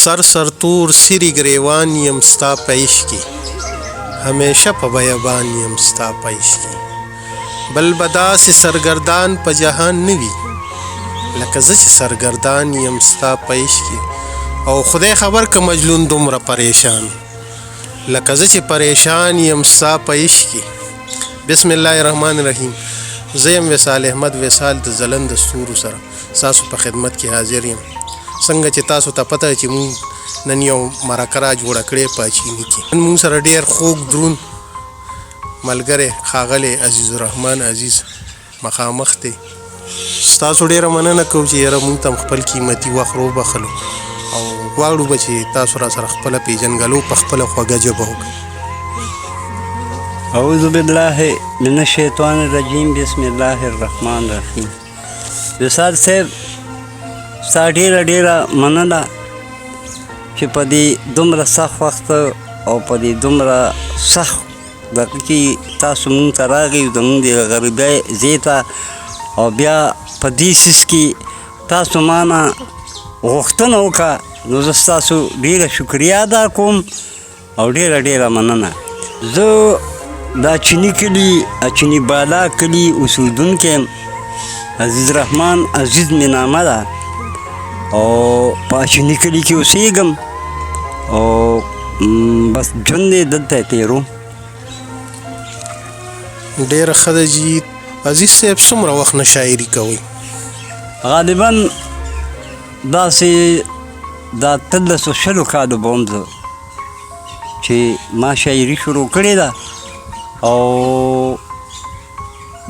سر سر تور سری ګریوان یم ستا په عشق کې، همیشه په بیابان یم ستا په عشق کې. بل به داسې سرګردان په جهان نه وي لکه زه چې سرګردان یم ستا په عشق کې. او خدای خبر که مجنون دومره پریشان لکه زه چې پریشان یم ستا په عشق کې. بسم الله الرحمن الرحیم. زه یم وصال احمد وصال د ځلند ستورو سره ستاسو په خدمت کې حاضر یم. څنګه چې تاسو ته پته چې مونږ نن یو مرکه را جوړه کړې په اچیني کې. نن مونږ سره ډېر خوږ دروند ملګری ښاغلی عزیز الرحمن عزیز مخامخ دی. ستاسو ډېره مننه کوو چې یاره مونږ ته هم خپل قیمتي وخت روبخلو او غواړو به چې تاسو را سره خپله پېژندګلو په خپله خوږه ژبه وکړئ. اعوذ بالله من الشیطان الرجیم، بسم الله الرحمن الرحیم. وصال صاحب، ستا ډېره ډېره مننه چې په دې دومره سخت وخت او په دې دومره سخت دقیقه کې تاسو مونږ ته راغی، زمونږ د غریبۍ ځای ته، او بیا په دې څیز کې تاسو ما نه غوښتنه وکړه، نو زه ستاسو ډېره شکریه ادا کوم او ډېره ډېره مننه. زه د اچیني کلي، اچیني بالا کلي اوسېدونکی یم. عزیز رحمان عزیز مې نامه ده او په اچیني کلي کې اوسېږم او بس ژوند یې دلته تېروم. ډېره ښه ده جي. عزیز صاحب، څومره وخت نه شاعري کوئ؟ غالبا داسې د 18 20 کالو به هم زه چې ما شاعري شروع کړې ده، او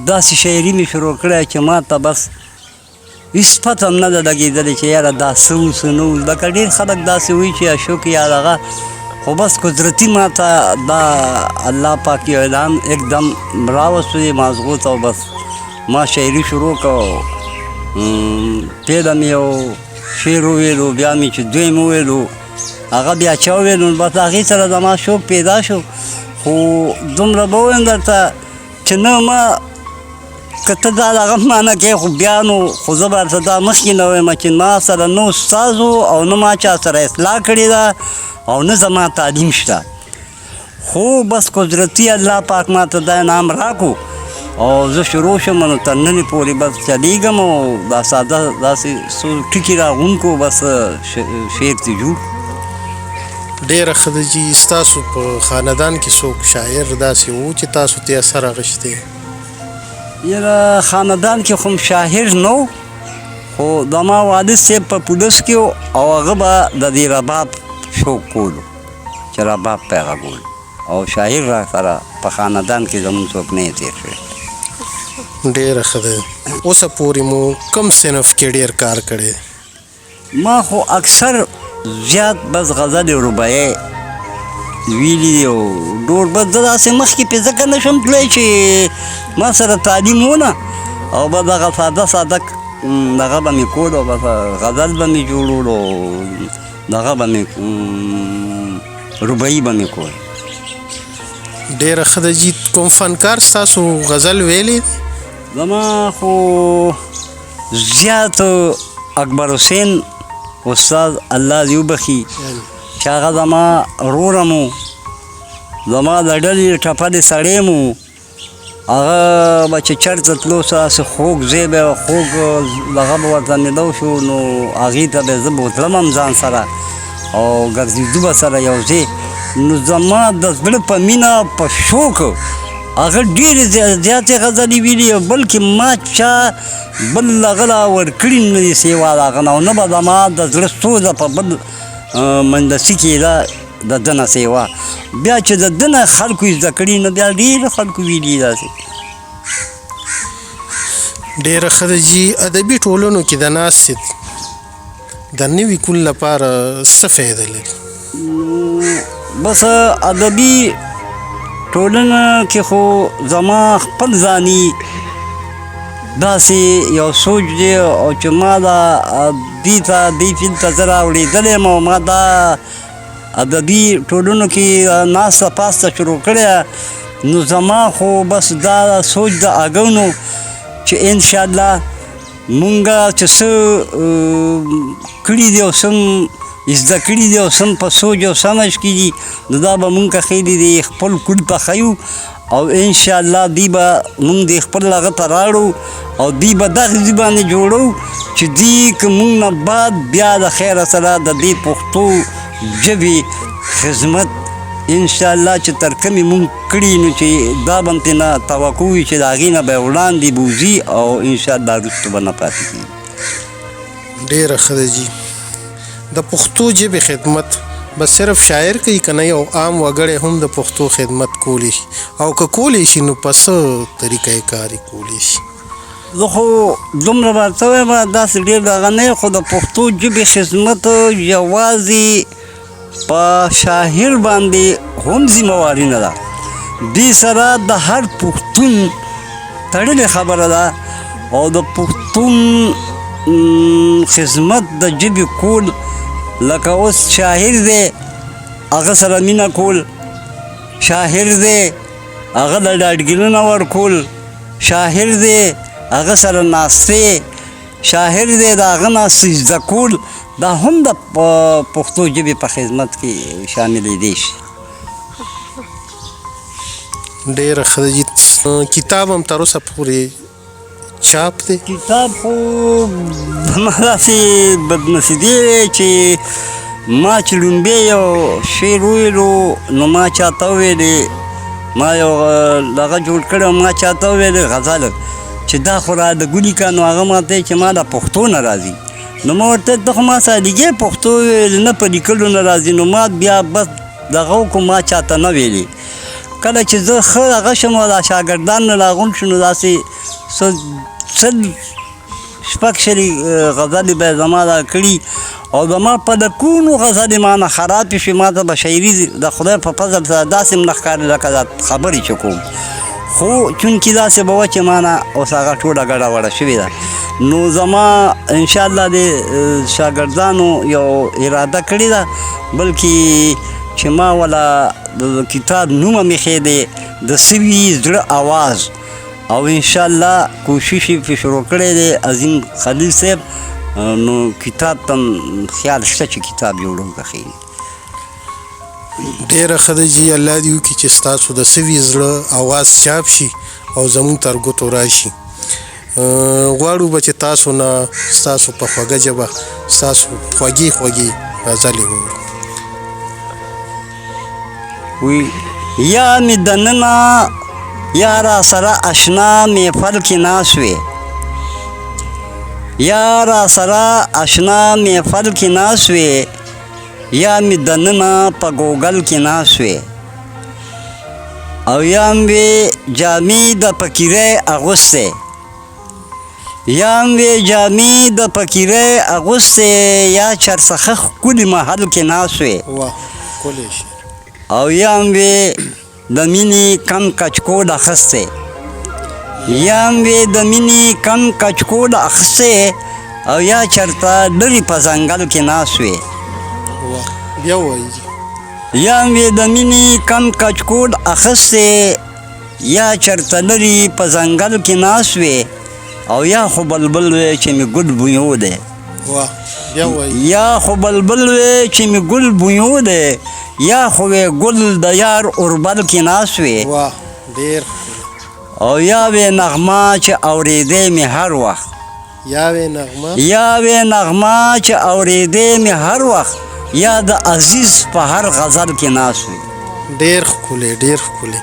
داسې شاعري مې شروع کړې چې ما ته بس هېڅ پته هم نه ده لګېدلې چې یاره دا څه و څه نه و. لکه ډېر خلک داسې وایي چې اشوک یا دغه، خو بس قدرتي ما ته دا الله پاک یو الهام اکدم راوستو دې مازغو ته، او بس ما شاعري شروع کړه. پیله مې یو شعر وویلو، بیا مې چې دویم وویلو هغه بیا چا وویلو، نو بس هغې سره زما شوق پیدا شو. خو دومره به ووایم درته چې نه ما که ته دا دغه معنی کوې، خو بیا نو خو زه به درته دا مخکې نه وایم چې ما سره نه استاد و او نه ما چا سره اصلاح کړې ده او نه زما تعلیم شته، خو بس قدرتي الله پاک ما ته دا انعام راکړو او زه شروع شوم، نو تر ننې پورې بس چلېږم او دا ساده داسې څو ټکي راغونډ کړو، بس شعر ترې جوړ. ډېره ښه ده جي. ستاسو په خاندان کې څوک شاعر داسې و چې تاسو ته اثر اخیستی؟ یاره خاندان کې خو شاعر نه و، خو زما والد صاحب په پولیس کې و او هغه به د دې رباب شوق کولو چې رباب به یې غږولو، او شاعر را سره په خاندان کې زموږ څوک نه یې تېر شوی. ډېره ښه ده. اوسه پورې مو کوم صنف کې ډېر کار کړی؟ ما خو اکثر زیات بس غزل رباعي ویلي دي او ډور بس زه داسې مخکې پې ځکه نه شم تللی چې ما سره تعلیم و نه، او بس دغه ساده ساده دغه به مې کول او بس غزل به مې جوړولو او دغه به مې رباعي به مې کول. ډېره ښه ده جي. کوم فنکار ستاسو غزل ویلی دی؟ زما خو زیات اکبر حسین استاد الله دې وبخښي چې هغه زما ورور هم و، زما د ډلې ټپلې سړی هم و. هغه به چې چېرته تلو داسې خوږ ځای به خوږ دغه به ورته میلاو شو، نو هغې ته به زه بوتلم هم ځان سره او ګرځېدو به سره یو ځای. نو زما د زړه په مینه په شوق هغه ډېرې زیاتې غزلې ویلي، بلکې ما چا بل هغه لا ورکړي نه دي سیوا د هغه نه، او نه به زما د زړه سوزه په بل مندسي کېده د ده نه سیوا. بیا چې د ده نه خلکو یې زده کړي نو بیا ډېرو خلکو ویلي داسې. ډېره ښه ده جي. ادبي ټولنو کې د ناستې د نوي کول لپاره څه فایده لري؟ بس ادبي ټولنه کې خو زما خپل ځاني داسې یو سوچ دی، او چې ما دا دې ته دې فیل ته زه راوړېدلی یم او ما دا ادبي ټولنو کې ناسته پاسته شروع کړې، نو زما خو بس دا سوچ د اګونو چې انشاءالله مونږ چې څه کړي دي او څه زده کړي دي او سم په سوچ او سمج کې دي، نو دا به مونږ که خېلي دي خپل کول پخیو او ان شاء الله دی به مونږ د خپل هغه ته راړو او دی به دغه ځای باندې جوړو چې دی که مونږ نه بعد بیا د خیره سره د دې پښتو ژبې خدمت ان شاء الله چې تر کومې مونږ کړي، نو چې دا به هم ترې نه توقع وي چې د هغې نه به وړاندې بوځي او ان شاء الله وروسته به نه پاتې کېږي. ډېره ښه ده جي. د پښتو ژبې خدمت به صرف شاعر کوي که نه یو عام وګړی هم د پښتو خدمت کولی شي، او که کولی شي نو په څه طریقه یې کار کولی شي؟ زه خو دومره به څه وایم، داسې ډېر دغه نه یم، خو د پښتو ژبې خدمت یوازې په شاعر باندې هم ذمه واري نه ده، دې سره د هر پښتون تړلې خبره ده. او د پښتون خدمت د ژبې کول، لکه اوس شاعر دی هغه سره مینه کول، شاعر دی هغه د ډاډګیرنه ورکول، شاعر دی هغه سره ناستې، شاعر دی د هغه نه څه زده کول، دا هم د پښتو ژبې په خدمت کې شاملېدی شي. ډېره ښه ده جي. کتاب هم تر اوسه پورې چاپ دی؟ کتاب خو زما داسې بدنصیبي دی چې ما چې لومبی یو شعر وویلو نو ما چاته وویلې، ما یو دغه جوړ کړی، ما چاته وویلې غزل چې دا خو را د ګلي که، نو هغه ما ته چې ما د پښتو نه راځي، نو ما ورته ته خو ما سره لیکې پښتو ویل نه په لیکلو نه راځي، نو ما بیا بس دغه وکړو، ما چاته نه ویلې. کله چې زه ښه هغه شم او دا شاګردان مې راغونډ شو، نو داسې څه سل شپږ شلې غزلې به یې زما دا کړي او زما په لکونو غزلې ما نه خرابې شوې. ما ته به شاعري د خدای په فضل سره داسې هم نه ښکاري لکه دا خبرې چې کوم، خو چونکې داسې به وه چې ما نه اوس هغه ټوله ګډه وډه شوې ده. نو زما انشاءالله د شاګردانو یو اراده کړې ده، بلکې چې ما ولا د کتاب نوم هم ایښی دی د سوي زړه اواز، او انشاءالله کوشش یې پرې شروع کړی دی عظیم خلیل صاحب، نو کتاب ته هم خیال شته چې کتاب جوړوم که ښه. ډېره ښه ده جي. الله دې وکړي چې ستاسو د سوي زړه اواز چاپ شي او زموږ تر ګوتو راشي. غواړو به چې تاسو نه ستاسو په خوږه ژبه ستاسو خوږې خوږې غزلې واورو. وی یا مې دننه یا را سره اشنا محفل کې ناست وې، یا را سره اشنا محفل کې ناست وې، یا مې دننه په ګوګل کې ناست وې، او یا مې جامې د فقیرۍ اغوستې، یا مې جامې د فقیرۍ اغوستې، یا چرته ښه ښکلي محل کې ناست وې، واه ښکلی شعر. او یا مې د مینې کم کچکول اخیستی، یا مې د مینې کم کچکول اخیستی، او یا چرته لرې په ځنګل کې ناست وې. واه بیا ووایئ. یا مې د مینې کم کچکول اخیستی، یا چرته لرې په ځنګل کې ناست وې، او یا خو بلبل وې چې مې ګل بویو دی. واه بیا ووایئ. یا خو بلبل وې چې مې ګل بویو دی، یا خو وې ګل د یار اوربل کې ناست وې. واه ډېر ښکلی. او یا وې نغمه چې اورېدی مې هر وخت، یا وې نغمه، یا وې نغمه چې اورېدی مې هر وخت، یا د عزیز په هر غزل کې ناست وې. ډېر ښکلی، ډېر ښکلی.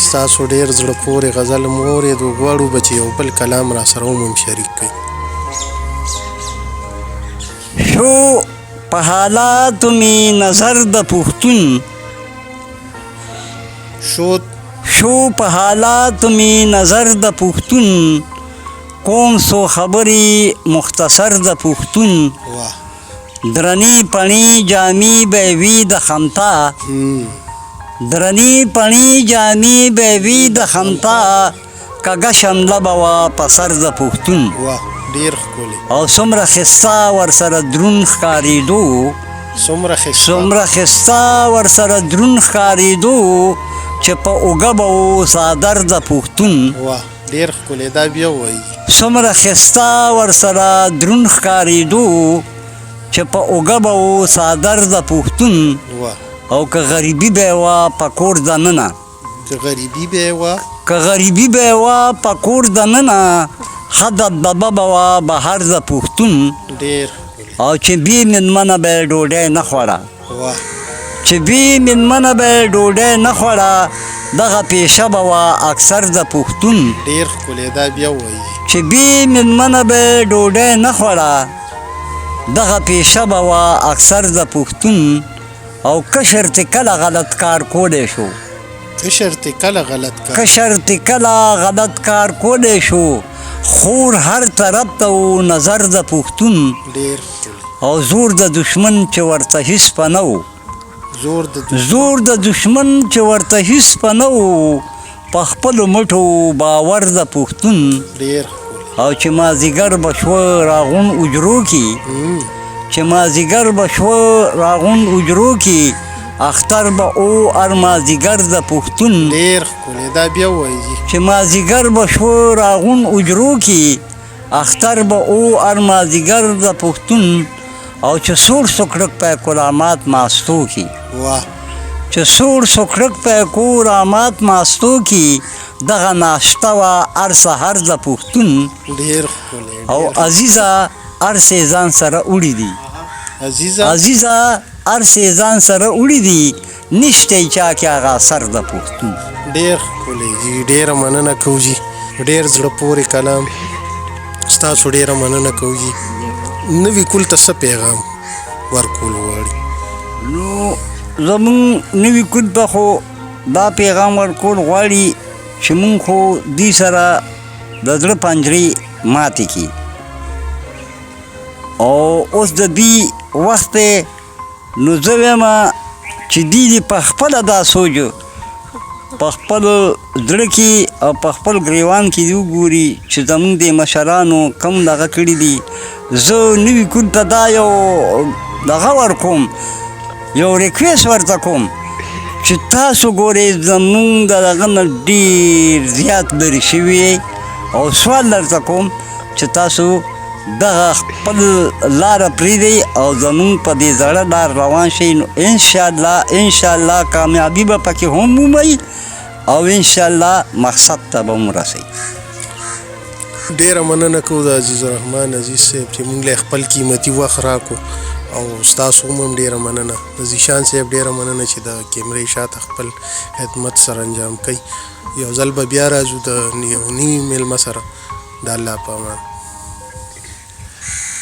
ستاسو ډېر زړه پورې غزل مو واورېدو. غواړو به چې یو بل کلام را سره هم شریک کړئ. شو په حالاتو مې نظر د پښتون، شو شو په حالاتو مې نظر د پښتون، کوم څو خبرې مختصر د پښتون، واه درنې پڼې جامې به وي د خمتا، درنې پڼې جامې به وي د خمتا، کږه شمله به وه په سر د پښتون. واه ډېر ښکلی. او څومره ښایسته ورسره درون ښکارېدو، څومره ښایسته، څومره ښایسته ورسره درون ښکارېدو، چې په اوږه به و څادر د پښتون. واه ډېر ښکلی. دا بیا ووایئ. څومره ښایسته ورسره درون ښکارېدو، چې په اوږه به و څادر د پښتون، او که غریبي به وه په کور دننه، که غریبي به وه، که غریبي به وه په کور دننه، ښه دبدبه به وه بهر د پښتون. ډېر. او چې بې مېلمنه به یې ډوډۍ نه خوړه، چې بې مېلمنه به یې ډوډۍ نه خوړه، دغه پیشه به وه اکثر د پښتون. ډېر ښکلی، دا بیا ووایي. چې بې مېلمنه به یې ډوډۍ نه خوړه، دغه پیشه به وه اکثر د پښتون. او کشر ته کله غلط کار کولی شو، کشر ته کله غلط کار، کشر ته کله غلط کار کولی شو، خور هر طرف ته و نظر د پښتون. ډېر. او زور د دشمن چې ورته هیڅ په نه و، زور د دشمن چې ورته هیڅ په نه و، په خپلو مټو باور د پښتون. ډېر. او چې مازیګر به شو راغون اجرو کې، چې مازیګر به شو راغون اجرو کې، اختر به او ار مازیګر د پښتون. ډېر ښکلی، دا بیا ووایي. چې مازیګر به شو راغون اجرو کې، اختر به او ار مازیګر د پښتون. او چې سوړ سوکړک په کلامات ماستو کې، چې سوړ سوکړک په کلامات ماستو کې، دغه ناشته وه هر سهار د پښتون. ډېر ښکلی. او عزیزه هر څه ځان سره وړي دي، عزیزه، عزیزه هر څه ځان سره وړي دي، نشته چا کې هغه اثر د پښتون. ډېر ښکلی جي، ډېره مننه کوو جي، ډېر زړه پورې کلام ستاسو، ډېره مننه کوو جي. نوي کول ته څه پیغام ورکول غواړي؟ نو زمونږ نوي کول ته خو دا پیغام ورکول غواړي چې مونږ خو دوی سره د زړه پنجرې ماتې کړي، او اوس د دوی وخت دی. نو زه وایم چې دوی دې په خپله دا سوچ په خپل زړه کې او په خپل ګریوان کې دې وګوري چې زمونږ د مشرانو کوم دغه کړي دي. زه نوي کول ته دا یو دغه ورکوم، یو ریکویسټ ورته کوم چې تاسو ګورئ زمونږ د دغه نه ډېر زیات لرې شوي، او سوال درته کوم چې تاسو دغه خپل لاره پرېږدئ او زمونږ په دې زړه لار روان شئ. نو انشاءالله انشاءالله کامیابي به پکې هم ومومئ او انشاءالله مقصد ته به هم ورسئ. ډېره مننه کوو د عزیز الرحمن عزیز صاحب چې مونږ له خپل قیمتي وخت راکړو، او ستاسو هم ډېره مننه. د ذیشان صاحب ډېره مننه چې د کیمرې شاته خپل خدمت سره انجام کوي. یو ځل به بیا راځو د یو نوي مېلمه سره. د الله په امان.